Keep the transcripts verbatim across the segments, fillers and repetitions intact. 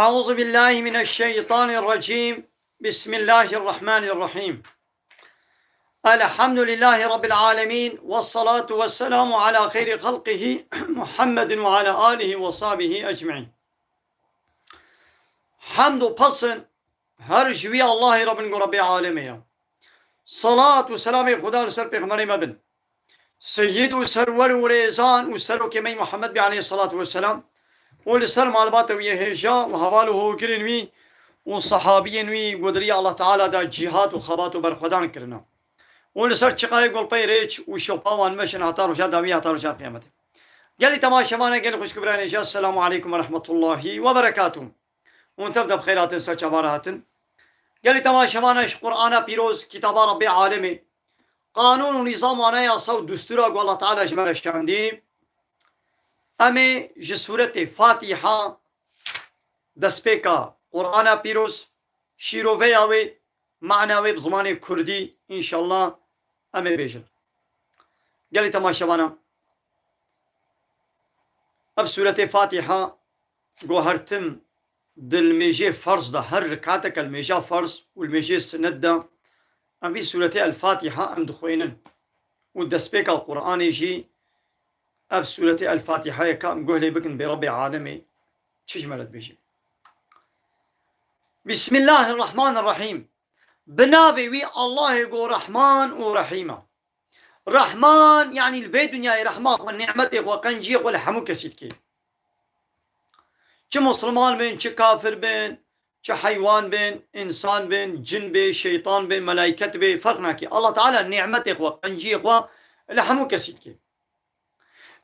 أعوذ بالله من الشيطان الرجيم. بسم الله الرحمن الرحيم. الحمد لله رب العالمين، والصلاة والسلام على خير خلقه محمد وعلى آله وصحبه أجمعين. Hemd û pesn her ji wî Allahê re bin ku Rebbê alemê ye. Salat û selamê Xuda li ser pêxemberê me bin. Seyyid û serwer û rêzan û serokê me Muhammed bî aleyhissalatu vesselam û li ser malbata wî yê hêja û heval û hogirên wî û sahabiyên wî ku di riya Allah Teala de cîhad û xebat û berxwedan kirine. Û li ser çiqayê golpey rêç û şopa wan meşin heta roja dawî, heta roja qiyametê. Gelî temaşevana, gelî xwişk û birayên hêja, Esselamu aleykum ve rahmetullahi ve berekatuh. Hûn tev de bi xêr hatin, ser çava re hatin. Gelî temaşevana, ji Qur'ana pîroz, kitaba Rebbê alemê, qanûn û nîzam, anayasa û dustûra ku Allah Teala ji me re şandî. Em ê ji sûretê Fatiha, destpêka Qur'ana pîroz, şîroveya wê, mana wê bi zimanê kurdî, înşallah, em ê bêjin. Gelî temaşevana, ev sûretê Fatiha, ku her tim di limêjê ferz de, her rikatek e limêja ferz û limêjê sinet de, em vî sûretê El Fatiha em dixwînin û destpêka Qur'anê jî ev sûretê El Fatiha ye, ka em guh lê bikin bê Rebbê alemê çi ji me re dibêje. Bismillahirrahmanirrahîm. Bi navê wî Allahê ku Rehman û Rehîm e. Rehman, yanî li vê dinyayê rehma xwe, nîmetê xwe, qenciyê xwe li hemû kesî dike. Çi misilman bin, çi kafir bin, çi heywan bin, însan bin, cin bê, şeytan bê, melaiket bê, ferq nake. Allah Teala nîmetê xwe, qenciyê xwe li hemû kesî dike.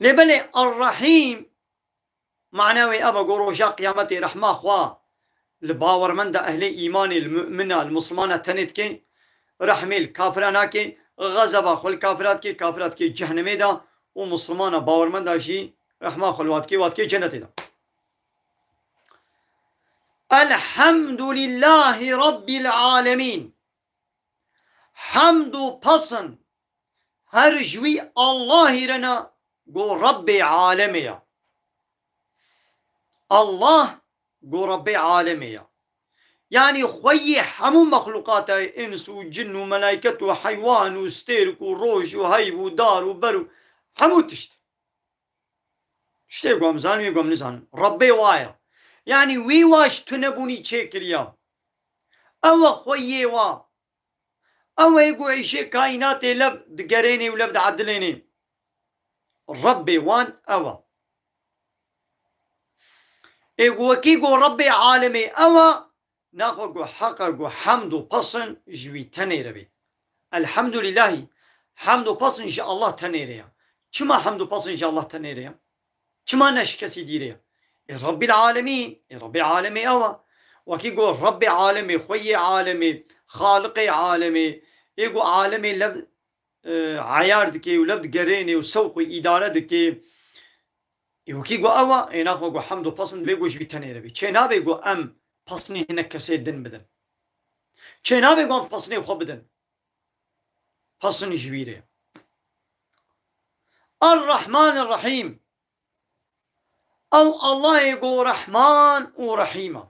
Lê belê Er-Rehîm, mana wê ev e ku roja qiyametê rehma xwe li bawermenda ehlê îmanê, li mu'mina, li misilmana tenê dike, rehmê li kafira nake, xezeba xwe li kafira dike, kafira dike cehnemê de û misilmana bawermenda jî rehma xwe li wa dike, wa dike cennetê de. Elhamdulillahî Rabbil alemîn. Hemd û pesn her ji wî Allahî re ne, ku Rebbê alemê ye. Allah ku Rebbê alemê ye. Yanî xweyê hemû mexlûqata ye, îns û cin û melaiket û heywan û stêrk û roj û heyv û dar û ber û hemû tişt. Tiştê ku em zanin, wê ku em nizanin. Rebbê wa ye. Yanî wî wa ji tunebûnî çêkiriya. Ew e xweyê wa. Ew e ku êşê kaînatê lev digerênê û lev diedilênê. Rebbê wan ew e. Ê ku wekî ku Rebbê alemê ew e, naxwe ku heq e ku hemd û pesn ji wî tenê re bê. Elhamdulîlahî, hemd û pesn ji Allah tenê re ye. Çima hemd û pesn ji Allah tenê re ye? Çima ne ji kesî dî re ye? Ê Rebbîl alemîn, ê Rebbê alemê ew e. Wekî got Rebbê alemê, xweyê alemê, xaliqê alemê, ê ku alemê lev, e, eyar dike û lev digerênê û sewq û îdare dike. Ê wekî got ew e, ê naxwe got hemd û pesn divê got ji wî tenê re bê. Çê nabe got em pesnê hinek kesê din bidin. Çê nabe got em pesnê xwe bidin. Pesn ji wî re. Er-Rahman Er-Rahîm. Ew Allahê ku Rehman û Rehîm e.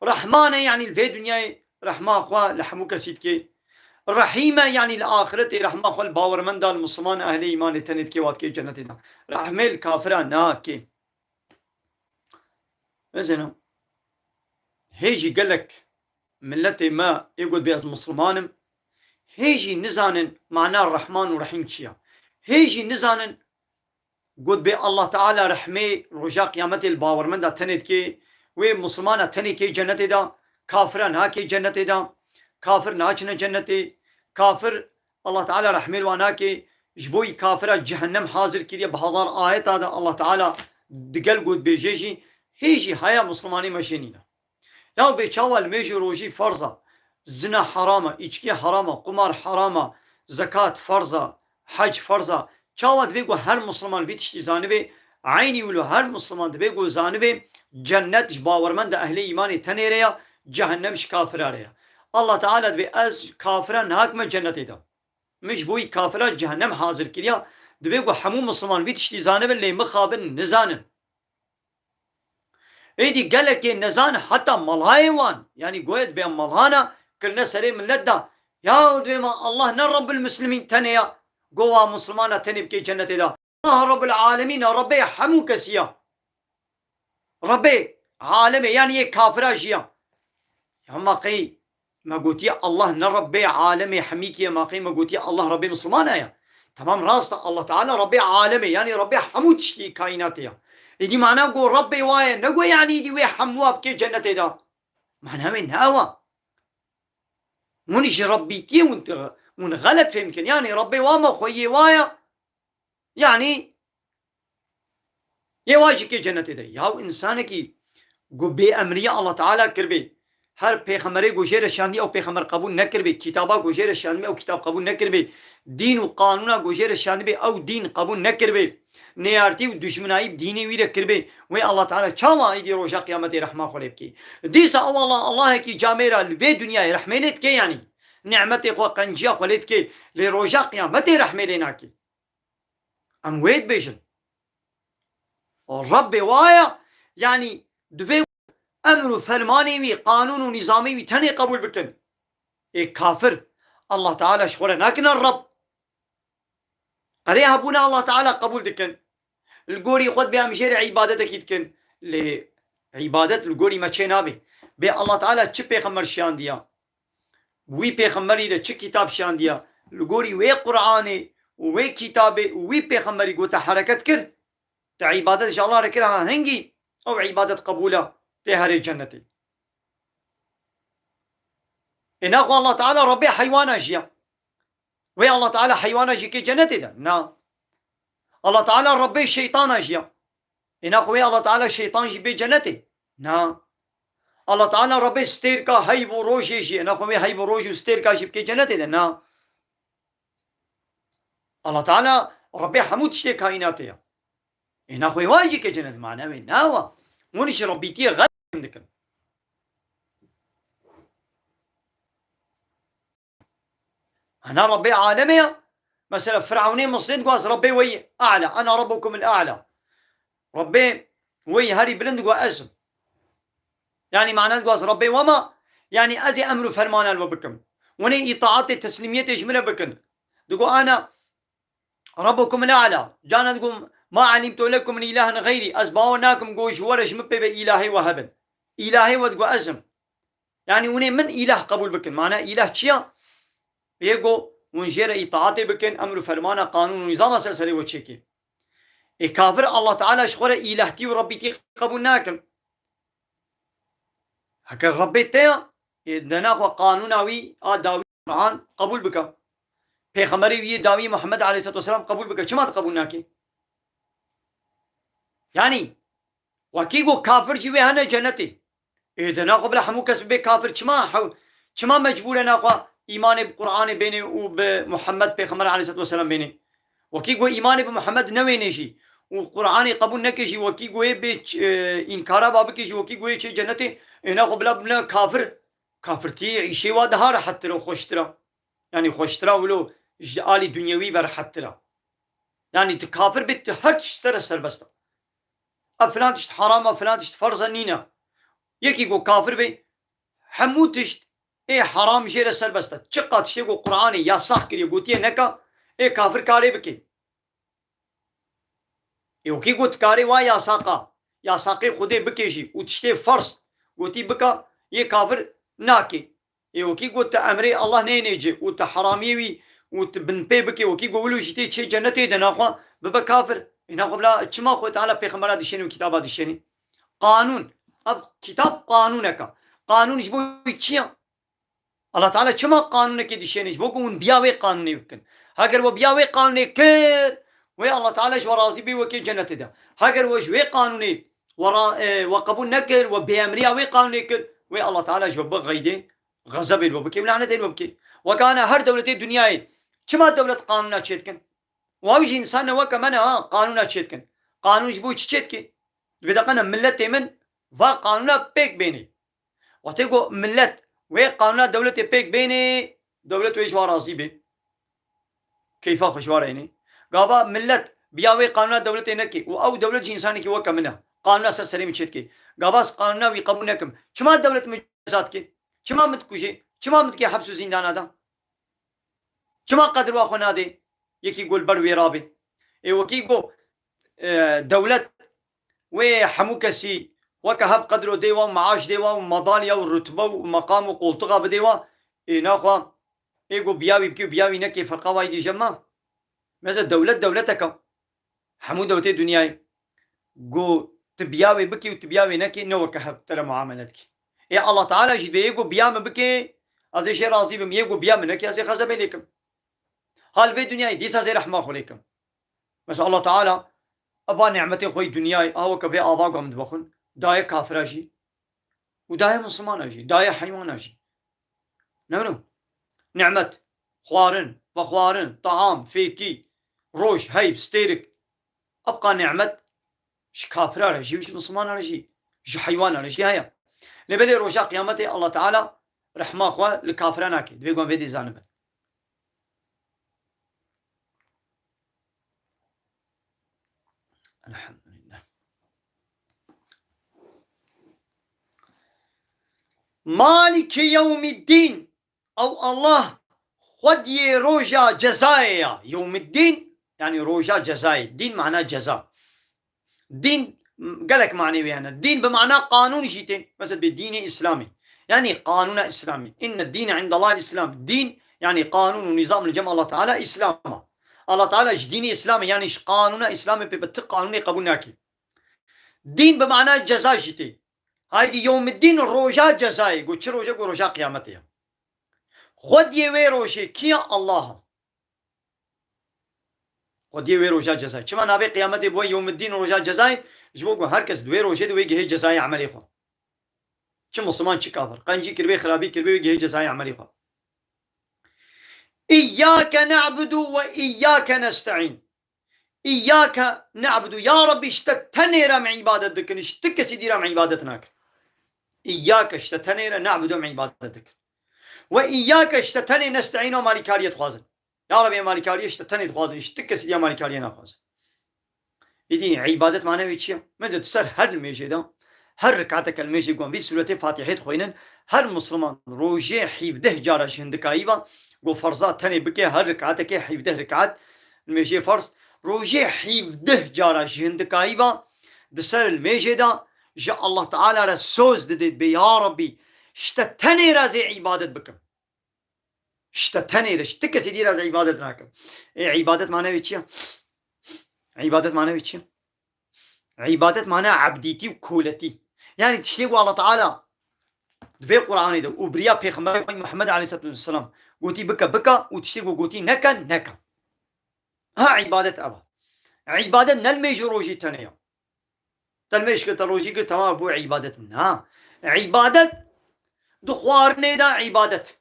Rehman e, yanî li vê dinyayê rehma xwe li hemû kesî dike. Rehîm e, yanî li axiretê rehma xwe li bawermenda, li misilmana, ehlê îmanê tenê dike, wa dike cennetê de. Rehmê li kafira nake. Bizêne, hê jî gelek miletê me ê got bê ez misilman im, hê jî nizanin mana Rehman û Rehîm çi ye. Hê jî nizanin got bê Allah Teala rehmê roja qiyametê li bawermenda tenê dike, wê misilmana tenê kê cennetê de, kafira nake cennetê de, kafir naçine cennetê, kafir Allah Teala rehmê li wan nake, ji bo yî kafira cehennem hazir kiriye, bi hezar ayeta de Allah Teala digel got bêjê jî, hê jî haya misilmanê me jê nîne. Ya bê çawa limêj û rojî ferz e, zina heram e, îçkî heram e, qumar heram e, zekat ferz e, hec ferz e. Çawa divê ku her misilman vî tiştî zanibe, eynî wilo her misilman divê ku zanibe, cennet ji bawermenda ehlê îmanê tenê re ye, cehennem ji kafira re ye. Allah Teala dibê ez kafira nahekime cennetê de. Min ji bo wî kafira cehennem hazir kiriya. Divê ku hemû misilman vî tiştî zanibin, lê mixabin nizanin. Êdî gelekê nezan heta malayê wan, yanî goyê dibê malana kirine serê millet da. Ya dibê ma Allah ne Rabbul Muslimîn tenê ya. Go wa Muslimana tenê bikê cennetê da. Allah Rabbul Alemîn a, Rabbê hemû kesî ya. Rabbê alemê, yanî yê kafira jî ya. Ya ma qey me gotiye Allah ne Rabbê alemê hemîkî ye, ma qey me gotiye Allah Rabbê Muslimana ya. Tamam, rast e, Allah Teala Rabbê alemê, yanî Rabbê hemû tiştî kaînatê ya. Êdî mana go Rabbê wa ye, ne go yanî êdî wê hemûa bikê cennetê da. Mana wê ne ew a. Hûn ji Rabbîtiyê hûn, hûn xelet fêm dikin. Yanî Rabbê wa me xweyê wa ya. Yanî yê wa jî kê cennetê de. Ya insanekî ku bêemriyê Allah Teala kiribê, her pêxemberê ku jê re şandiye ew pêxember qebûl nekiribê, kitaba ku jê re şandibe ew kitab qebûl nekiribê, dîn û qanûna ku jê re şandibê ew dîn qebûl nekiribê, nêyartî û dijminayî bi dînê wî re kiribê, wê Allah Teala çawa êdî roja qiyametê rehma xwe lê bikê? Dîsa ew Allah, Allahekî camêra li vê dinyayê rehmê lê dike yanî. Nimetê xwe, qenciya xwe lê dike, lê roja qiyametê rehmê lê nake. Em wê dibêjin. O Rabbê wa ya, yanî divê emr û fermanê wî, qanûn û nîzamê wî tenê qebûl bikin. Ê kafir, Allah Teala ji xwe re nakine Rab. Qerê hebûna Allah Teala qebûl dikin. Li gorî xwe dibê em jê re îbadetekî dikin. Lê îbadet li gorî me çê nabe. Bê Allah Teala çi pêxember şiyandiya? Wî pêxemberî de çi kitab şiyandiya? Li gorî wê Qur'anê û wê kitabê û wî pêxemberî ku te hereket kir, te îbadet ji Allah re kir, ha hingî ew îbadet qebûl e, tê herê cennetê. Ê naxwe Allah Teala Rabbê heywana jî ya. Wê Allah Teala heywana jî kê cennetê de? Na. Allah Teala Rabbê şeytana jî ya. Ê naxwe wê Allah Teala şeytan jî bê cennetê? Na. Allah Teala Rabbê stêrka heyv û rojê jî, ê naxwe wê heyv û roj û stêrka jî bikê cennetê de? Na. Allah Teala Rabbê hemû tiştê kaînatê ya. Ê naxwe wê jî kê cennet? Mane wê ne wa. Hûn ji Rabbîtiyê xelet dikin. Ana Rabbê alemê ya. Mesela Firavunê Misrê digot ez Rabbê we yî a'la. Ana rabbukumul a'la. Rabbê we yî herî bilind digot ez im. Yanî mana digot ez Rabbê we ma. Yanî ez ê emr û fermana li we bikim. Hûn ê îtaatê, teslîmiyetê ji min re bikin. Digot ana rabbukumul a'la. Cana digot ma alimtu lekum min ilahin xeyrî. Ez bawer nakim ku ji we re ji min pê ve îlahê we hebin. Îlahê we digot ez im. Yanî hûn ê min îlah qebûl bikin. Mana îlah çi ya? Yê ku hûn jê re îtaatê bikin, emr û fermana, qanûn û nîzama ser serê we çêkê. Ê kafir Allah Teala ji xwe re îlahtî û Rabbîtî qebûl nakin. Heke Rabbê te ya, ê de naxwe qanûna wî a dawî Quran qebûl bike. Pêxemberê wî yê dawî Muhammed aleyhisselatu vesselam qebûl bike. Çima tu qebûl nakî? Yanî, wekî ku kafir jî wê hene cennetê. Ê de naxwe bila hemû kes bibe kafir. Çima hew-, çima mecbûr e naxwe îmanê bi Qur'anê bênê û bi Muhammed Pêxember aleyhisselatu vesselam bênê? Wekî ku îmanê bi Muhammed newênê jî û Qur'anê qebûl neke jî, wekî ku yê bê ç-, e, înkara ba bike jî, wekî ku yê çê cennetê, ê naxwe bila bibne kafir. Kafirtî îşê wa daha rehettir û xweştir e. Yanî xweştir e wilo ji alî dunyewî ve rehettir e. Yanî tu kafir bî, tu her tişt te re serbest e. Ev filan tişt heram e, filan tişt ferz e, nîne. Yekî ku kafir bê, hemû tişt ê heram jê re serbest e. Çiqa tiştê ku Qur'anê yasax kiriye, gotiye neka, ê kafir karê bike. Ê wekî got karê wa yasaqa, yasaqê Xwedê bike jî û tiştê ferz gotî bika, yê kafir nake. Ê wekî got tu emrê Allah neyênê cê û tu heramiyê wî û tu binpê bikê, wekî got wilo jî tê çê cennetê de naxwe bibe kafir. Ê naxwe bila çima Xwedê Teala pêxembera dişênê û kitaba dişênê? Qanûn. Ev kitab qanûneka. Qanûn ji bo wî çi ya? Allah Teala çima qanûnekê dişênê? Ji bo ku hûn biya wê qanûnê bikin. Heger we biya wê qanûnê kir, wê Allah Teala ji we razî bê, we kê cennetê de. Heger we ji wê qanûnê we ra-, e, we qebûl nekir, we bêemriya wê qanûnê kir, wê Allah Teala ji we bixeydê, xezebê li we bike û lanetê li we bike. Weke ana her dewletê dinyayê çima dewlet qanûna çêdikin? Û ew jî însan ne weke me ne ha, qanûna çêdikin. Qanûn ji bo çi çêdike? Divê de qene milletê min va qanûna pêk bênê. Wextê ku millet wê qanûna dewletê pêk bênê, dewlet wê ji wa razî bê. Keyfa xwe ji wa re hênê. Gava millet biya wê qanûna dewletê neke û ew dewlet jî însanekî weke min e. Qanûna ser serê min çêdikê. Gava ez qanûna wî qebûl nekim. Çima dewlet min ceza dike? Çima min dikuje? Çima min dike heps û zîndana de? Çima qedir wa xwe nade yekî ku li ber wê rabe? Ê wekî ku, e, dewlet wê hemû kesî weke hev qedro dê wa û meaş dê wa û madalya û rutbe û meqam û qoltixa bidê wa, ê naxwe ê ku biyawî bikê û biyawî nekê ferqa wa yê dî je ma? Mesela dewlet dewleteke. Hemû dewletê dinyayê ku tu biya wê bikî û tu biya wê nekî, ne weke hev te re muamele dikî. Ê Allah Teala jî bê yê ku biya min bikê, ez ê jê razî bim, yê ku biya min nekî, ez ê xezebê lê kim. Hal vê dinyayê dîsa zê rehma xwe lê kim. Mesela Allah Teala eva nimetê xwe yê dinyayê, a weke vê ava ku em dibexwin, daye kafira jî û daye misilmana jî, daye heywana jî. Ne wilo? Nimet, xwarin, vexwarin, taam, fêkî, roj, heyb, stêrik. Ebqa nimet ji kafira re jî, ji misilmana re jî, ji heywana re jî heye. Lê belê roja qiyametê Allah Teala rehma xwe li kafira nake. Divê wan vê dî zanibin. Elhamdülillah. Maliki yewmiddin. Ew Allah xwediyê roja cezayê ya. Yewmiddin, yani roja cezayê. Din mana ceza. Din, gelek manê wê hene. Din bi mana qanûn jî tê. Mesela bi dînê Îslamê. Yani qanûna Îslamê. Inne dîne indallahil Îslam. Din, yani qanûn û nîzam li cem Allah Teala Îslam e. Allah Teala ji dînê Îslamê, yani ji qanûna Îslamê pê bi ti qanûnê qebûl nake. Din bi mana ceza jî tê. Haydî yewmiddin roja cezayê. Got çi roje? Got roja qiyametê ya. Xwediyê wê rojê kî ya? Allah e. Xwediyê wê roja cezayê. Çima navê qiyametê bûye yewmiddin roja cezayê? Ji bo ku her kes di wê rojê de wê gihê cezayê emelê xwe. Çi misilman çi kafir. Qencî kiribê, xirabî kiribê, wê gihê cezayê emelê xwe. İyyâke na'budu ve iyyâke nesta'in. İyyâke na'budu. Ya Rabbî, ji te tenê re em îbadet dikin. Ji ti kesî dî re em îbadet nakin. İyyâke, ji te tenê re, na'budu, em îbadet dikin. Ve iyyâke, ji te tenê, nesta'in, em alîkariyê dixwazin. Ya Rabbî, em alîkariyê ji te tenê dixwazin. Ji ti kesî dî em alîkariyê naxwazin. Îdî îbadet mane wê çi ye? Mesela di ser her limêjê de, her rikateke limêjê ku em vî sûretê Fatîhê dixwînin, her misilman rojê hevdeh cara ji hindikayî ve ku ferza tenê bike, her rikatekê hevdeh rikat limêjê ferz, rojê hevdeh cara ji hindikayî ve di ser limêjê de ji Allah Teala re soz dide, bê ya Rabbî, ji te tenê re ez ê îbadet bikim. Ji te tenê re, ji ti kesî dî re ez îbadet nakim. Ê, îbadet mane wê çi ye? Îbadet mane wê çi ye? Îbadet mane ebdîtî û koletî. Yani tiştê ku Allah Teala di vê Qur'anê de û bi riya Pêxemberê xwe Muhammed aleyhisselatu vesselam gotî bike, bike û tiştê ku gotî neke, neke. Ha îbadet ev e. Îbadet ne limêj û rojî tenê ye. Te limêj kir, te rojî kir, temam bû îbadet. Na. Îbadet di xwarinê de îbadet.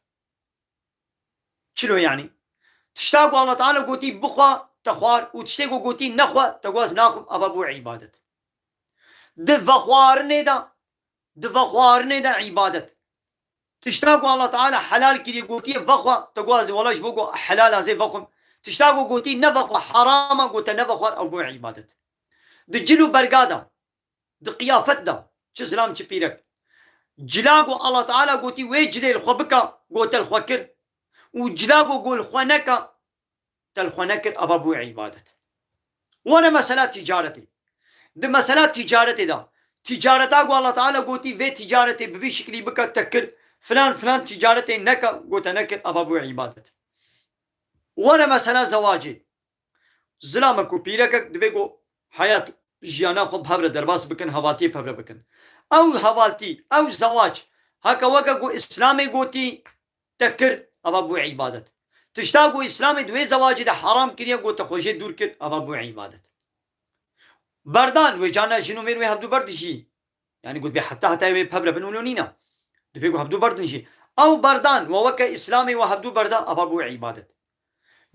Çilo yani? Tişta ku Allah Teala gotî bixwe, te xwar û tiştê ku gotî nexwe, te got ez naxwim, ava bû îbadet. Di vexwarinê de, di vexwarinê de îbadet. Tişta ku Allah Teala helal kiriye, gotiye vexwe, te got ez wela ji bo ku helal ez ê vexwim. Tişta ku gotî nevexwe, heram e, got te nevexwar, ew bû îbadet. Di cil û berga de, di qiyafet de, çi zilam çi pîrek. Cila ku Allah Teala gotî wê cilê li xwe bike, got te li xwe kir. Û cila ku got li xwe neke, te li xwe nekir, ava bû îbadet. Were mesela tîcaretê. Di mesela tîcaretê de, tîcareta ku Allah Teala gotî vê tîcaretê bi vî şiklî bike, te kir, filan filan tîcaretê neke, got te nekir, ava bû îbadet. Were mesela zewacê. Zilamek û pîrekek divê ku heyat, jiyana xwe bi hev re derbas bikin, hevaltiyê bi hev re bikin. Ew hevaltî, ew zewac, heke weke ku Îslamê gotî te kir, ava bû îbadet. Tişta ku Îslamê di wê zewacê de heram kiriye, got te xwe jê dûr kir, ava bû îbadet. Berdan, wê carna jin û mêr wê hevdû berdijî. Yani got bê heta heta wê bi hev re bin wilo nîne. Divê ku hevdû berdin jî. Ew berdan, we weke Îslamê we hevdû berda, ava bû îbadet.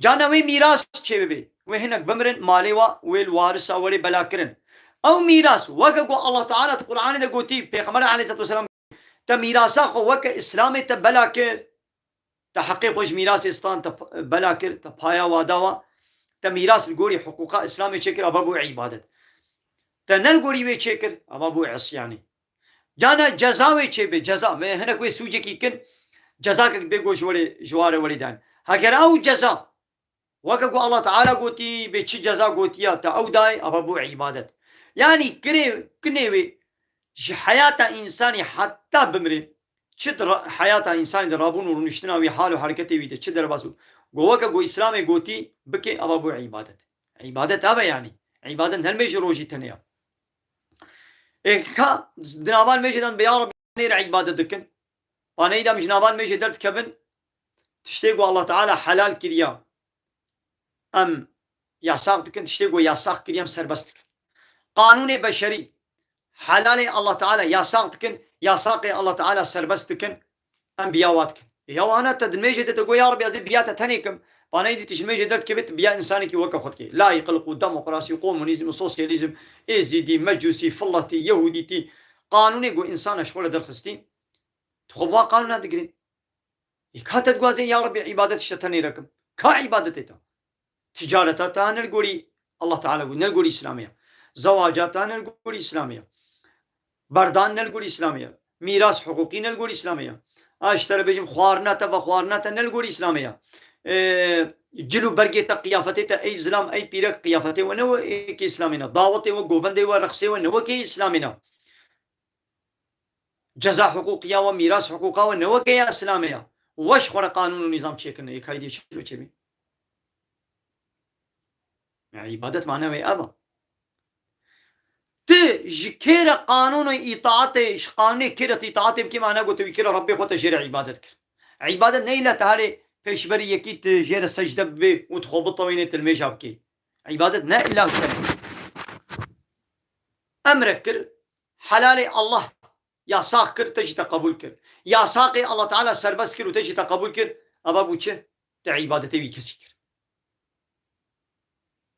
Carna wê mîras çê bibe. Wê hinek bimirin, malê we wê li warisa werê bela kirin. Ew mîras, weke ku Allah Teala di Qur'anê de gotî, Pêxember aleyhisselatu vesselam, te mîrasa xwe weke Îslamê te bela kir. Te heqê xwe ji mîrasê stan, te p-, bela kir, te paya wa dawa, te mîras li gorî hiqûqa Îslamê çêkir, ava bû îbadet. Te ne li gorî wê çêkir, eva bû îsyanî. Cana ceza wê çêbe, ceza. Me hinek wê sûcekî kin, cezakek bê go ji werê, ji ware werê dan. Heger ew ceza, weke ku Allah Teala gotî, bê çi ceza gotiya te ew dayê, eva bû îbadet. Yanî kirê, kinê wê ji heyata însanî heta bimrê, çi di ra-, heyata însanî de rabûn û rûniştina wî, hal û hereketê wî de çi derbas bû. Go weke ku Îslamê gotî bike, eva bû îbadet. Îbadet ev e yanî. Îbadet ne li mêj û rojî tenê ya. Ê ka di navan mêjê de be ya Rebî nêre îbadet dikin. Paneyî de em ji navan mêjê derdikevin. Tiştê ku Allah Teala helal kiriya, em yasax dikin, tiştê ku yasax kiriye em serbest dikin. Qanûnê beşerî, helalê Allah Teala yasax dikin, yasaqê Allah Teala serbest dikin, em biya wa dikin. Ya wana te di mêjê de te got, ya Rebî, ez ê biya te tenê kim. Paneyî dî tu ji mêjê derdikevê, tu biya însanekî weke xwe dikê. Laîqilqû, demokrasî, komunîzm, sosyalîzm, êzîdî, mecûsî, filletî, yehûdîtî, qanûnê ku însana ji xwe re derxistî, tu xwe bi wan qanûna digirê. Ê ka te diguazê, ya Rebî, îbadet ji te tenê re kim. Ka îbadetê te? Ticareta te ne li gorî Allah Teala got, ne li gorî Îslamê ya. Zewaca te ne li gorî Îslamê ya. Berdan ne li gorî Îslamê ya. Mîras hiqûqî ne li gorî Îslamê ya. A ji te re bêjim, xwarina te, vexwarina te ne li gorî Îslamê ya. Ê, cil û bergê te, qiyafetê te, ey zilam, ey pîrek, qiyafetê we ne wekê Îslamê ne. Dawetê we, govendê we, rexsê we ne wekê Îslamê ne. Ceza hiqûqiya we, mîras hiqûqa we ne weke ya Îslamê ya. We ji xwe re qanûn û nîzam çêkirine, ê kaydê çilo çêbî. Ya îbadet mane wê ev e. Tu ji kê re qanûn û îtaatê, ji qanûnê kê re tu îtaatê bikî, mane got tu wî kira Rebbê xwe te jê re îbadet kir. Îbadet ne îlla te herê pêşberî yekî tu jê re secde bibê û tu xwe bitewînê, tu li mêja bikê. Îbadet ne îlla te emre kir, helalê Allah yasax kir, te jî te qebûl kir. Yasaqê Allah Teala serbest kir û te jî te qebûl kir. Eva bû çi? Te îbadetê wî kesî kir.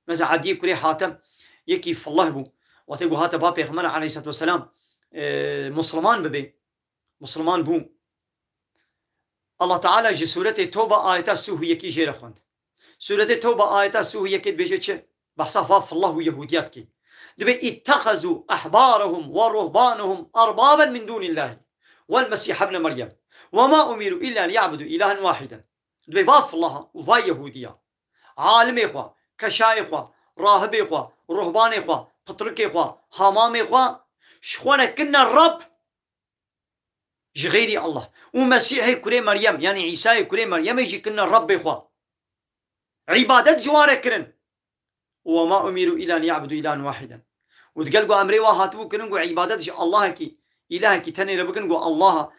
Mesela Ediyê kurê Hatem yekî fillah bû. Wextê ku hate ba Pêxember aleyhisselatu vesselam, e, Musliman bibe. Musliman bû. Allah Teala ji Sûretê Tewbe ayeta sî û yekî jê re xwend. Sûretê Tewbe ayeta sî û yekê dibêje çi? Behsa va fillah û Yehûdiya dike. Dibê, "İttehezû ehbarehum ve ruhbanehum erbaben min dûnillâhi vel Mesîh ibne Meryem ve ma umiru illa liya'budu ilahen wahiden." Dibê, va fillaha û va Yehûdiya, alimê xwe, keşayê xwe, rahibê xwe, ruhbanê xwe, pitrikê xwe, hamamê xwe, ji xwe re kirine Reb ji xeyrî Allah. Û Mesîhê kurê Meryem, yanî Îsayê kurê Meryemê jî kirine Rebbê xwe. Îbadet ji wan re kirin. "Ve ma umiru illa liya'budu ilahen wahiden." Û digel ku emrê wa hatibû kirin ku îbadet ji Allahekî, îlahekî tenê re bikin, ku Allaha,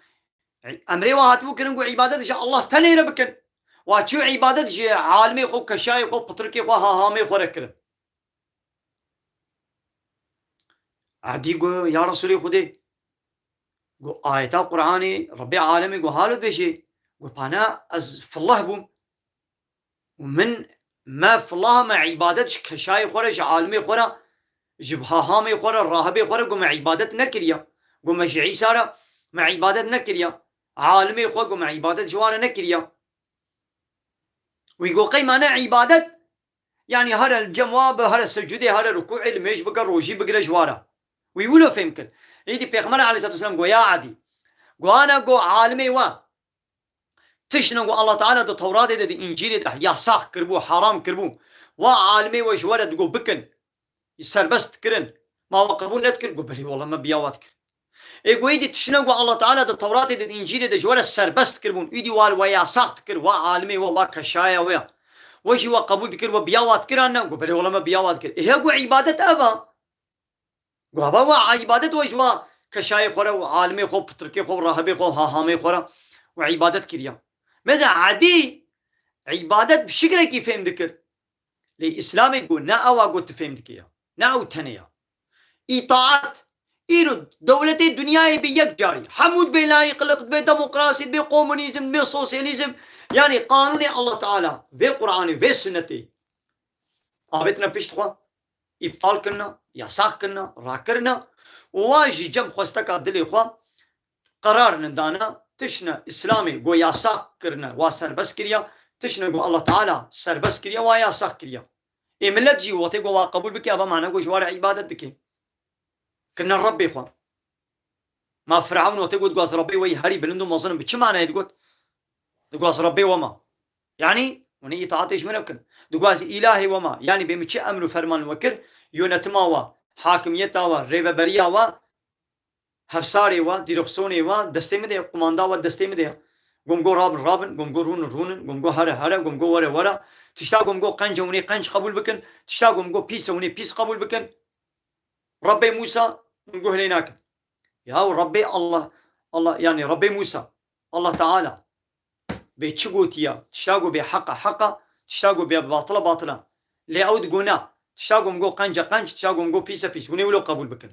emrê wa hatibû kirin ku îbadet ji Allah tenê re bikin. Wa çi îbadet ji alimê xwe, keşayê xwe, pitrikê xwe, hahamê xwe re kirin. Edî got, ya Resûlê Xwedê, got, ayeta Qur'anê Rebbê alemê got, halo dibêjê, got, pana ez fillah bûm. Û min, me fillah, me îbadet ji keşayê xwe re, ji alimê xwe re, ji hahamê xwe re, rahibê xwe re, got, me îbadet nekiriya. Got, me ji Îsa re, me îbadet nekiriya. Alimê xwe, got, me îbadet ji wan re nekiriya. Wî got, qey mane îbadet, yanî here li cem wa be, here secûdê, here rukûê, li mêj bike, rojî bigire ji wa re. Wî wilo fêm kir. Îdî Pêxember aleyhisselatu vesselam got, ya Edî, got, ana got, alimê we, tiştine got Allah Teala di Tewratê de, di Încîlê de yasax kiribû, haram kiribû, wa alimê we ji we re digot bikin, serbest kirin. Ma we qebûl nedikir? Got, belê, wela me biya we dikir. Ê got, îdî tiştine got Allah Teala di Tewratê de, di Încîlê de ji we re serbest kiribûn. Îdî wa li we yasax dikir, wa alimê we, wa keşaya we. We jî we qebûl dikir, we biya we dikir an ne? Got, belê, wela me biya we dikir. Ê he got, îbadet ev e. Got, haba we îbadet we ji we keşayê xwe re, we alimê xwe, pitrikê xwe, rahibê xwe, hahamê xwe re we îbadet kiriya. Mesela Edî îbadet bi şiklekî fêm dikir. Lê Îslamê got, ne ewa got tu fêm dikê ya. Ne ew tenê ya. Îtaat. Îro dewletê dinyayê bê yek carî. Hemû dibê layîqlik, dibê demokrasî, dibê komunîzm, dibê sosyalîzm. Yanî qanûnê Allah Teala, vê Qur'anê, vê sunnetê avêtine pişt xwe, îptal kirine, yasax kirine, rakirine. Û wa ji cem xwesteka dilê xwe qerar nindane, tiştine Îslamê got yasax kirine, wa serbest kiriya, tiştine got Allah Teala serbest kiriya, wa yasax kiriya. Ê millet jî wextê got wa qebûl bike, eva mane got ji wa re îbadet dike. Kirine Rebbê xwe. Ma Firavun wextê got, dixwaz Rebbê we yî herî bilind û mezin in, bi çi manayê digot? Dixwaz Rebbê we ma. Yanî, hûn ê îtaatê ji min re bikin. Dixwaz îlahê we ma. Yanî, bê min çi emr û ferman we kir, yönetima we, hakimiyeta we, rêveberiya we, hevsarê we, dîrexsonê we, destê min de ye, qumanda we destê min de ye. Gom go rabin, rabin, gom go rûnin, rûnin, gom go here, here, gom go were, were. Tişta gom go qenc e, hûn ê qenc qebûl bikin. Tişta gom go pîs e, hûn ê pîs qebûl bikin. Rebbê Mûsa, hûn guh lê nakin. Yahu Rebbê Allah, Allah, yanî Rebbê Mûsa, Allah Teala bê çi gotiya, tişta ku bê heq e, heq e, tişta ku bê batil e, batil e. Lê ew digo na, tişta ku min got qenc e, qenc, tişta ku min got pîs e, pîs. Hûn ê wilo qebûl bikin.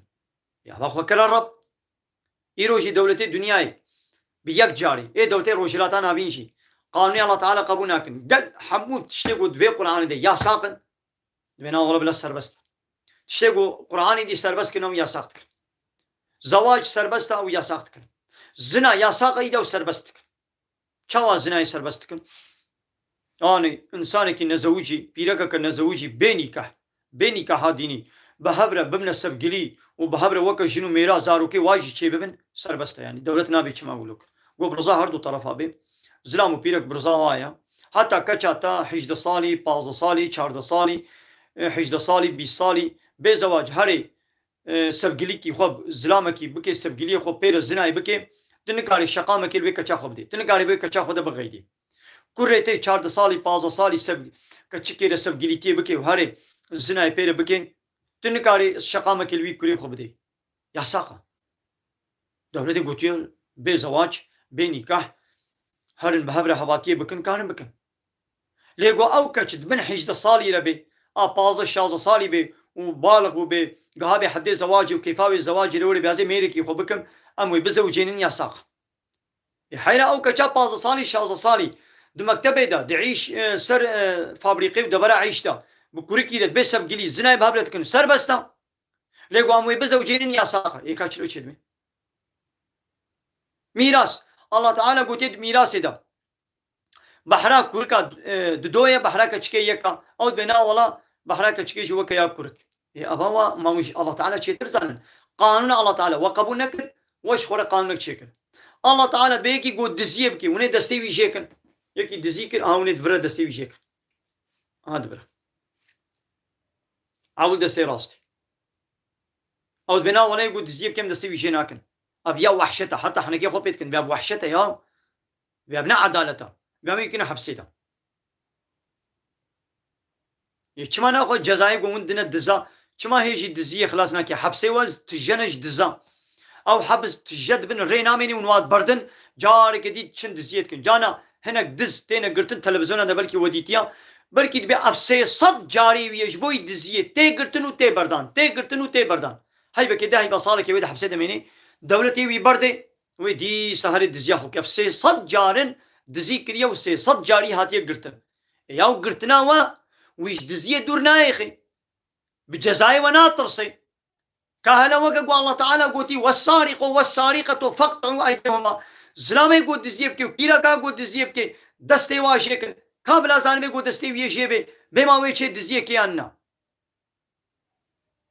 Ya, va xwe kire Reb. Îro jî dewletê dinyayê bi yek carî, ê dewletê Rojhilata Navîn jî, qanûnê Allah Teala qebûl nakin. Gel hemû tiştê ku di vê Qur'anê de yasaq in, Dibê na wala bila serbest. Tiştê ku Qur'anê dî serbest kirine û yasax dikin. Zewac serbest e û yasax dikin. Zina yasax e, îda û serbest dikin. Çawa zinayê serbest dikin? Yanî, insanekî nezewicî, pîrekeke nezewicî, bê nîkah, bê nîkaha dînî, bi hev re bibine sevgilî û bi hev re weke jin û mêra zarokê wa jî çêbibin, serbest e yanî. Dewlet nabê çima wilo kir. Go bi riza her du terefa bê. Zilam û pîrek bi riza wa ye. Heta keça te hejdeh salî, pazdeh salî, çardeh salî, e, hejdeh salî, bîst salî, bê zewac herê, e, sevgilîkî xwe, zilamekî bike, sevgiliyê xwe pê re zinayê bike, tu nikarî şeqamekê li wê keça xwe bidê. Tu nikarî wê keça xwe de bixeydî. Kurê te çardeh salî, pazdeh salî sev-, keçikê re sevgilîtiyê bike û herê zinayê pê re bike, tu nikarî şeqamekê li wî kurê xwe bidê. Yasax e. Dewletê gotiye bê zewac, bê nîkah, herin bi hev re hevatiyê bikin, karin bikin. Lê go ew keç di bin hejdeh salî re bê, a pazdeh şazdeh salî bê û balix bû bê, giha bê heddê zewacê û kêfa wê zewacê lê were bê ez ê mêrekî xwe bikim, em wê bizewicênin, yasax. Ê heyra ew keça pazdeh salî, şazdeh salî di mektebê de, di îş, e, ser, e, fabrîqê û devera îş de, bi kurikî re dibê sevgilî, zinayê bi hev re dikin, serbest e. Lê ku em wê bizewicênin yasax e. Ê ka çilo çêdibê? Mîras. Allah Teala gotiye di mîrasê de. Behra kurika, e, dido ye, behra keçikê yek e. Ew dibê na wala behra keçikê jî weke ya kurik. Ê ava wa ma wî ji Allah Teala çêtir zanin. Qanûna Allah Teala we qebûl nekir, we ji xwe re qanûnek çêkir. Allah Teala dibê yekî got diziyê bike, hûn ê destê wî jêkin. Yekî dizî kir, aha hûn ê di vir re destê wî jêkin. Aha dibire. Ewil destê rastê. Ew dibê na wala yê got diziyê bike em destê wî jê nakin. Ev ya wehşet e. Heta henekê xwe pê dikin. Vê ev wehşet e ya. Vê ev ne edalet e. Vê em yekî ne hepsê de. Yê çima naxwe cezayê ku hûn dine diza? Çima hê jî diziyê xilas nake? Hepsê we tije ne ji diza. Ew hebs tije dibin rê namênî û niwat berdin, careke dî çin diziyê dikin. Cana hinek diz têne girtin, televizyona de belkî we dîtiya, belkî dibê ev sê sed carî wî ye ji bo wî diziyê tê girtin û tê berdan, tê girtin û tê berdan. Heybekê de heyba salekê wê di hepsê de mênê, dewletê wî berdê, wê dîsa herê diziya xwe bike. Ev sê sed carin dizî kiriye û sê sed carî hatiye girtin. E ya û girtina we, wî ji diziyê dûr nayêxê. Bi cezayê we natirsê. Ka hele weke ku Allah Teala gotî, "Wessariqu wessariqetu faqt'u eydehuma." Zilamê ku diziyê bike û pîreka ku diziyê bike, destê wa jê kin. Ka bila zanibê ku destê wî yê jê bê, bê ma wê çê diziyê ke yan na.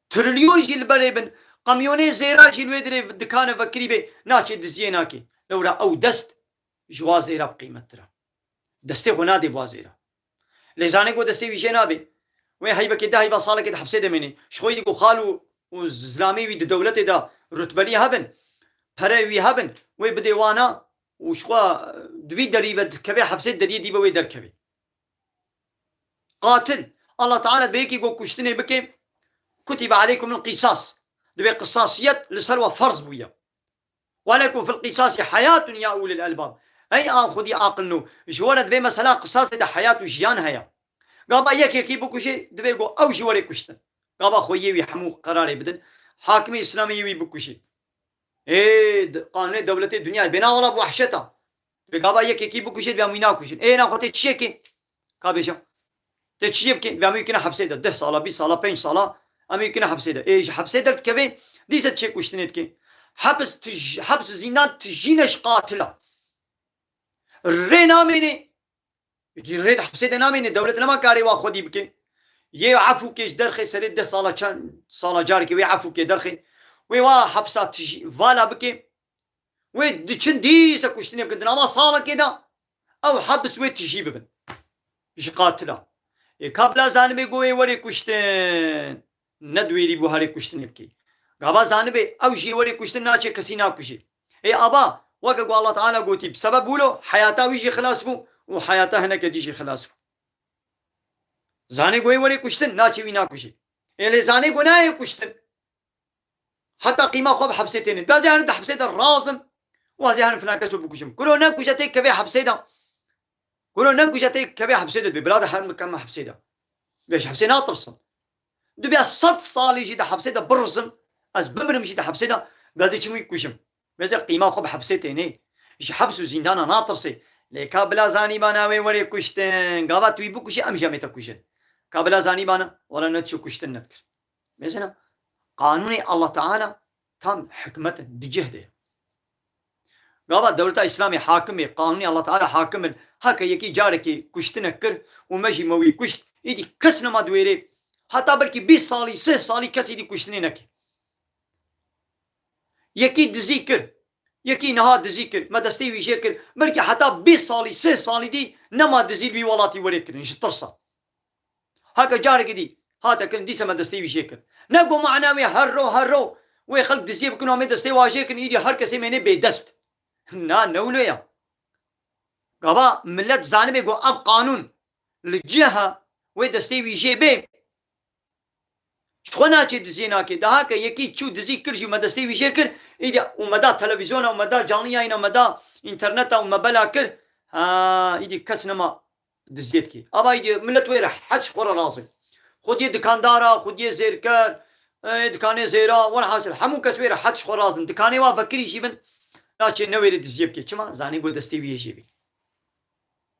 Trilyon jî li berê bin, kamyonê zêra jî li wê dirê dikane vekirî bê, naçê diziyê nake. Lewra ew dest ji wa zêra bi qîmettir e. Destê xwe nadê bi wa zêra. Lê zanê ku destê wî jê nabê. Wê heybekê de heyba salekê di hepsê de mênê. Ji xwe yî ku xal û, û zilamê wî di dewletê de rutbelî hebin, pereyê wî hebin, wê bidê wana û ji xwe di vî derî ve dikeve hepsê, deriyê dî ve wê derkeve. Qatil. Allah Teala dibê yekî ku kuştinê bike, kutibe aleykumul qisas. Dibê qisasiyet li ser we ferz bûye. Welekum fil qisasi hayatun ya ulil elbab. Ey a xwedî aqil nû, ji we re di vê mesela qisasê de heyat û jiyan heye. Gava yek yekî bikuşê, divê ku ew jî were kuştin. Gava xweyê wî hemû qerarê bidin. Hakimê Îslamê yê wî bikuşê. Ê, d-, qanûnê dewletê dinyayê bêna wala bi wehşet a. Divê gava yek yekî bikuşê, divê em wî nakuşin. Ê, na xwe tê çi yekê? Ka bêje. Tê çi yê bikê? Divê em wî kine hepsê de. Deh sala, bîst sala, pênc sala. Em wî kine hepsê de. Ê, ji hepsê derdikeve, dîse çê kuştinê dike. Hepis tij-, hepis zîndan tijîne ji qatila. Rê namênê. Rê di hepsê de namêne, dewlet nema karê wa xwedî bike. Yê efû ke ji derxê serê deh sala çend sala carekê wê efû ke derxê. Wê wa hepsa tijî vala bike. Wê diçin dîse kuştinê bikin. Di nava salekê de ew hebs wê tijî bibin. Ji qatila. Ê ka bila zanibê ku wê werê kuştin. Ne diwêrî bû herê kuştinê bikê. Gava zanibê ew jî werê kuştin naçê kesî nakujê. Ê aba, weke ku Allah Teala gotî, bi sebeb wilo heyata wî jî xilas bû û heyata hineke dî jî xilas bû. Zanê ku wê werê kuştin, naçê wî nakujê. Ê lê zanê ku nayê kuştin. Heta qîma xwe bi hepsê tênin. Bazê herin di hepsê de razim. Wazê herin filan keso bikujim. Kuro nekuje tê kevê hepsê de. Kuro nekuje tê kevê hepsê de dibê. Bila de herin bikeme hepsê de. Bê ji hepsê natirsin. Dibê ez sed salî jî di hepsê de birizim. Ez bimirim jî di hepsê de. Bazê çim wî kujim. Bazê qîma xwe bi hepsê tênê. Ji heps û zîndana natirsê. Lê ka bila zanîbana wê werê kuştin. Gava tu wî bikujî em jî em ê te kujin. Ka bila zanîbana wala ne çi kuştin nedikir. Mesela, qanûnê Allah Teala tam hikmet in, di cih de ye. Gava dewleta Îslamê hakim e, qanûnê Allah Teala hakim in. Heke yekî carekê kuştinek kir û me jî me wî kuşt, îdî kes nema di wêrê. Heta belkî bîst salî, sih salî kes îdî kuştinê neke. Yekî dizî kir, yekî niha dizî kir, me destê wî jê kir. Belkî heta bîst salî, sih salî dî nema dizî li wî welatî werê kirin, ji tirsa. Heke carekî dî hate kirin, dîse me destê wî jê kir. Ne ku mana wê her ro, her ro wê xelk diziyê bikin û em ê destê wa jê kirin, îdî her kesê mênê bêdest. Na, ne wilo ya. Gava millet zanibê ku ev qanûn li cih e, wê destê wî jê bê. Ji xwe naçê diziyê nake. Daha ke yekî çû dizî kir jî û me destê wî jê kir, îdî û me da televîzyona û me da canlı yayına, me da interneta û me bela kir. Ha, îdî kes nema diziyê dikê. Ava îdî millet wê rehet ji xwe re razî. Xwediyê dikandara, xwediyê zêrker, ê, dikanê zêra, welhasil hemû kes wê rehet ji xwe razin. Dikanê wa vekirî jî bin, naçê newêrê diziyê bike. Çima? Zanî ku destê wî yê jê bê.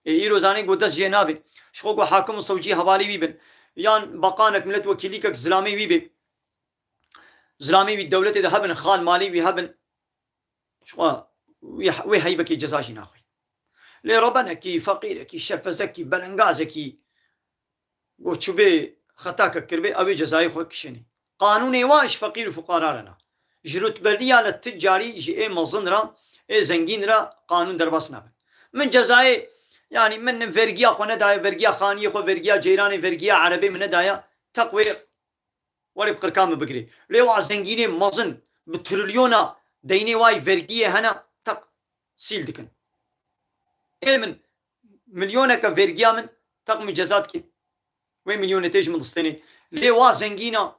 Ê, îro zanî ku dest jê nabe. Ji xwe ku hakim û sewcî hevalî wî bin. Yan baqanek, millet wekîlîkek zilamê wî bê. Zilamê wî dewletê de hebin, xal malê wî hebin. Ji xwe wê, wê heybekê ceza jî naxwî. Lê rebenekî, feqîrekî, şerpezekî, belengazekî, ku çûbê xetakek kiribê, ew ê cezayê xwe kişênê. Qanûnê wa ji feqîr û fuqara re ne. Ji rutbeliya li tu carî ji ê mezin re, ê zengîn re qanûn derbas nabe. Min cezayê, yanî min vergiya xwe nedaye, vergiya xaniyê xwe, vergiya ceyranê, vergiya erebê min nedaye, teq wê Werê bi qirka min bigirê. Lê wa zengînê mezin bi trilyona deynê wayî vergiyê hene, teq sîl dikin. Ê min milyoneke vergiya min teq min ceza dikê. Wê milyonê tê ji min distênê. Lê wa zengîna,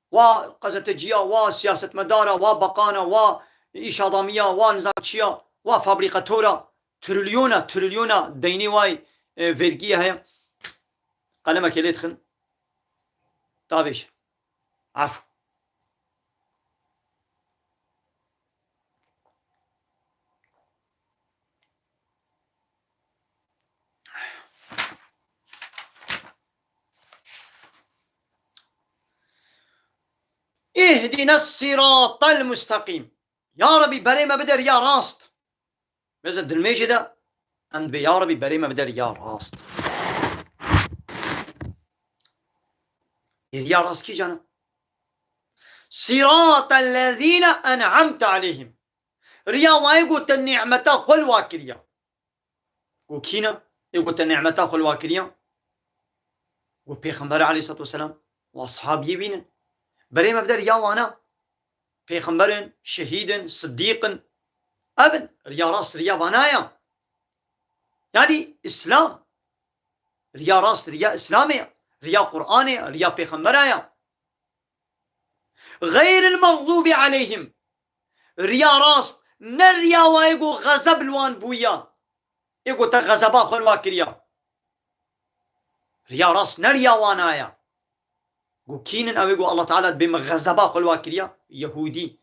wa qezeteciya, wa siyasetmedara, wa baqana, wa îşadamiya, wa nizam çiya, wa fabrîqatora, trilyona, trilyona deynê wayî, e, vergiyê heye. Qelemekê lê dixin. Tabêj. Efw. اهدنا الصراط المستقيم. Ya Rebî, berê me bide riya rast. Bêze dilmêjê de, em dibê, ya Rebî, berê me bide riya rast. Ê riya rast kîjan e? Sîrata lezîne en'amte aleyhim. Riya wayê ku te nîmeta xwe li wa kiriye. Ku kî ne? Ê ku te nîmeta xwe li wa kiriye. Ku Pêxember aleyhisselatu vesselam û ashabiyê wî ne. Berê me bide riya wana. Pêxember in, şehîd in, sidîq in. Ev in, riya rast riya vana ya. Yanî Îslam. Riya rast riya Îslamê ya. Riya Qur'anê ya, riya Pêxembera ya. Xeyril mexdûbi aleyhim. Riya rast, ne riya wayê ku xezeb li wan bûya. Ê ku te xezeba xwe li wa kiriya. Riya rast ne riya wana ya. Ku kînin ew ê ku Allah Teala dibê min xezeba xwe li wa kiriya? Yehûdî.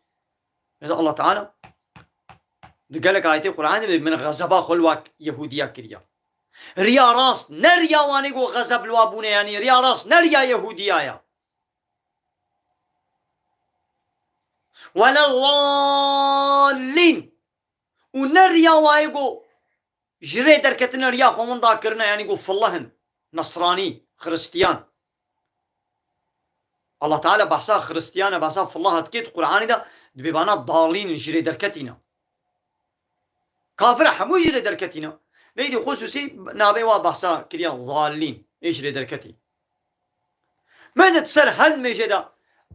Mesela Allah Teala di gelek ayetê Qur'anê dibê min xezeba xwe li wa Yehûdiya kiriya. Riya rast ne riya wanê ku xezeb li wa bûne, yanî riya rast ne riya Yehûdiya ya. Weleddallîn. Û ne riya wayê ku ji rê derketine, riya xwe winda kirine, yanî ku fillihin, nesranî, xiristiyan. Allah Teala behsa Xiristiyana, behsa fillaha dike di Qur'anê de, dibê bana dalîn, ji rê derketî ne. Kafir e, hemû ji rê derketî ne. Neydi xususî navê wa behsa kiriya, dalîn, ê ji rê derketî. Me de ser hel mêje de,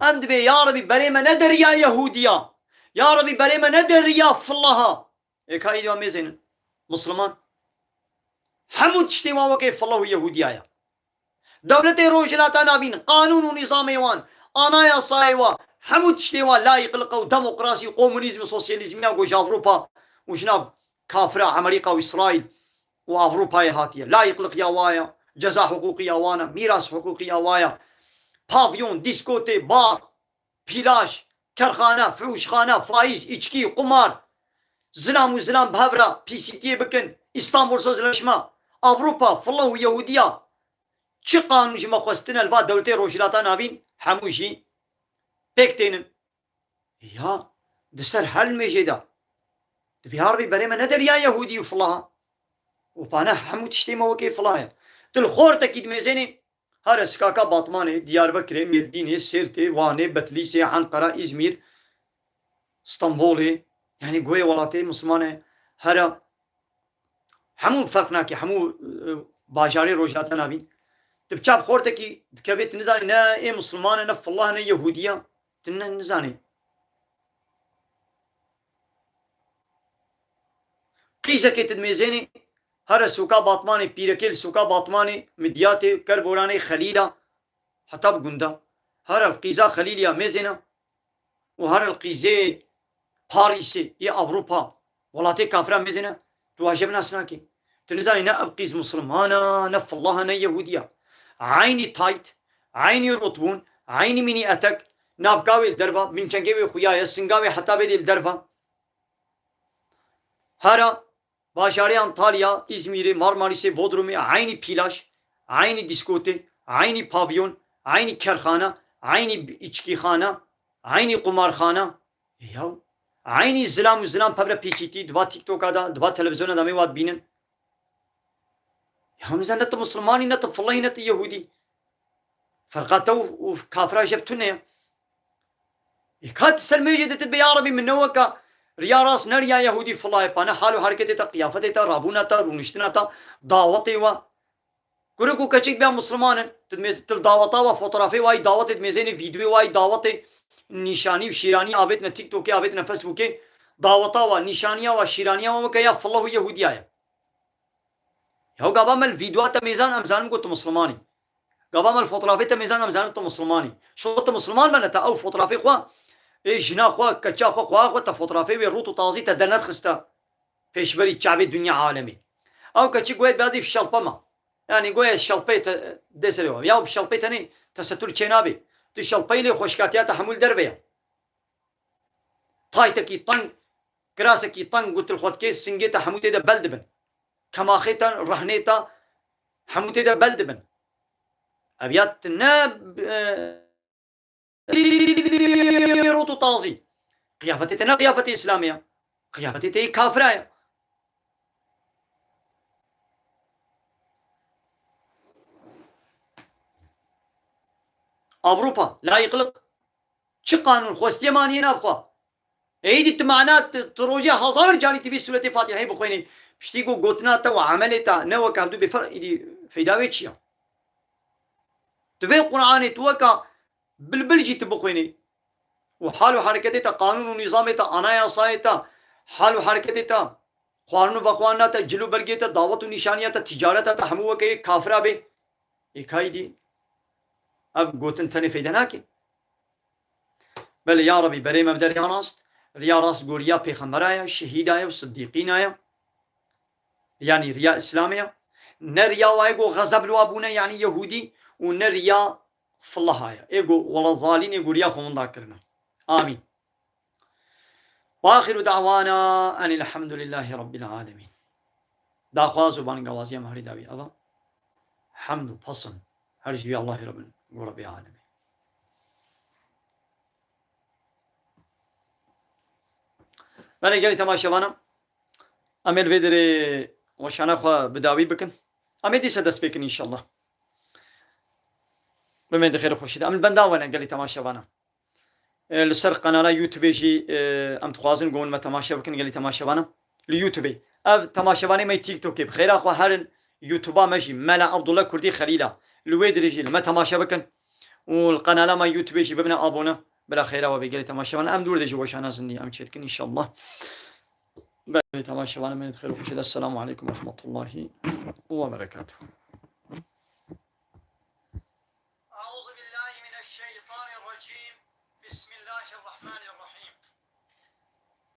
em dibê, ya Rebî, berê me nede riya Yehûdiya. Ya Rebî, berê me nede riya fillaha. Ê ka îdî wan mêzênin. Misliman. Hemû tiştê wan wekê fillah û Yehûdiya ye. Dewletê Rojhilata Navîn, qanûn û nîzamê wan, anayasayê wa, hemû tiştê wa layîqliqa û demokrasî û komunîzm û sosyalîzmiya ku ji Avrupa û ji nav kafira Amerîka û Îsraîl û Avrupayê hatiye. Layîqliqiya wa ya, ceza hiqûqiya wan e, mîras hiqûqiya wa ya. Pavyon, dîskotê, bar, pîlaj, kerxane, fihûşxane, faîz, îçkî, qumar, zilam û zilam bi hev re pîsîtiyê bikin, Îstanbul sozleşme, Avrupa, fillah û Yehûdiya, çi qanûn ji me xwestine li va dewletê Rojhilata Navîn, hemû jî pêk tênin. Ya, di ser hel mêjê de. Dibê ya Rebî berê me nede riya Yehûdî û filaha. Û pane hemû tiştê me wekê filaha ye. Tu li xortekî dimêzênê, here sikaka Batmanê, Diyarbekirê, Mêrdînê, Sêrtê, Wanê, Betlîsê, Enqera, Îzmîr, Stenbolê, yanî goyê welatê Misliman e, here hemû ferq nake, hemû, e, bajarê Rojhilata Navîn. Tu bi çap xortekî dikevê, tu nizanî ne ê Misliman e, ne fillah, ne Yehûdî ye. Tu ne nizanî. Qîzekê tu dimêzênî, here sûka Batmanê, pîrekê li sûka Batmanê, Midyatê, Kerboranê, Xelîla, heta bi gunda. Here li qîza Xelîliya mêzêne û here li qîzê Parîsê yê Ewropa, welatê kafira mêzêne, tu waje bi nas nakî. Tu nizanî ne ev qîz Misliman e, ne fillah e, ne Yehûdî ye. Eynî tayt, eynî rotbûn, eynî mînî etek, navka wê li derva, binçengê wê xuya ye, singa wê heta bê dê li derva. Here bajarê Antalya, Îzmîrê, Marmarîsê, Bodrumê, eynî pîlaj, eynî dîskotê, eynî pavyon, eynî kerxane, eynî içkîxane, eynî qumarxane. Ya, eynî zilam û zilam pevre pîsîtî, di va TikToka de, di va televizyona de em ê wa dibînin. Ya, hemî ne tu Mislimanî, ne tu filahî, ne tu Yehûdî. Ferqa te û, û kafira jeb tune ye. Ê ka tu ser mêjê de tu dibê, ya Rebî, min ne weka riya rast, ne riya Yehûdî filahê, pane hal û hereketê te, qiyafetê te, rabûna te, rûniştina te, dawetê we. Kurik û keçik bêya Misliman in, tu dimêz-, tu li daweta we, fotografê wayî dawetê dimêzênê, vîdyoyê wayî dawetê, nîşanî û şîranî avêtine TikTokê, avêtine Facebookê, daweta we, nîşaniya we, şîraniya we weke ya filah û Yehûdiya ye. Ya gava me li vîdyoya te mêzan, em zanin ku tu Misliman î. Gava me li fotografê te mêzan, em zanin tu Misliman î. Şo tu Misliman be ne te ew fotografê xwe, ê jina xwe, keça xwe, xweha xwe, te fotografê wê rût û tazî te dernedixiste pêşberî çavê dinya alemê. Ew keçik wê biyazî fişelpe me. Yanî goya şelpeyê te dê serê we. Ya bi şelpeyê tenê tesetur çênabê. Tu şelpeyî lê xweşkatiya te hemû li derve ye. Taytekî teng, kirasekî teng ku tu li xwe dikê, singê te hemû tê de bel dibin. Kemaxê te, rehnê te hemû tê de bel dibin. Ev ya tu ne, e, rût û tazî. Qiyafetê te ne qiyafetê Îslamê ye. Qiyafetê te yê kafira ye. Avrupa, layîqlik. Çi qanûn xwestiye maniyê nav xwe. Êdî tu mana, tu, tu rojê hezar carî tu vî sûretê Fatîheyê bixwînî. Piştî ku gotina te û emelê te ne wek hevdû bêfer, êdî feyda wê çi ya? Tu vê Qur'anê tu weka bilbil jî tu bixwînî. Û hal û hereketê te, qanûn û nîzamê te, anayasayê te, hal û hereketê te, xwarin û vexwarina te, cil û bergê te, dawet û nîşaniya te, ticareta te, hemû weke yek kafira bê. Ê ka êdî ev gotin tenê feyde nake. Belê ya Rebî, berê me bide riya rast. Riya rast ku riya pêxembera ye, şehîda ye û sidîqîna ye. Yanî riya Îslamê ye. Ne riya wa ye ku xezeb li wa bûne, yanî Yehûdî, û ne riya filaha ye. Ê ku wela zalînê ku riya xwe winda kirine. Amîn. Wa axiru da'wana enil hamdulillahî rabbil alemin. Daxwaz û bangawaziya me herî dawî ava. Hemd û pesin her ji wî Allahî Rabbin û Rabbî alemî. Belê gelî temaşevana, em ê li vê derê weşana xwe bi dawî bikin. Em ê dîse dest pê kin înşallah. Bimê di xêr û xweşî de. Em li benda we ne gelî temaşevana. E, li ser qenala YouTube jî, e, em dixwazin ku hûn me temaşe bikin gelî temaşevana. Li YouTube. Ev temaşevanê me yê TikTokê bi xêra xwe herin YouTube-a me jî Mela Abdullah Kurdî Xelîla. Li wê dirê jî li me temaşe bikin. Û li qenala me YouTube jî bibine abone. Bila xêra we bê gelî temaşevana. Em dûr de jî weşana zindî em çêdikin înşallah. Belê temaşevana me di xêr û xweşî de. Esselamu aleykum ve rahmetullahi ve berekatuhu.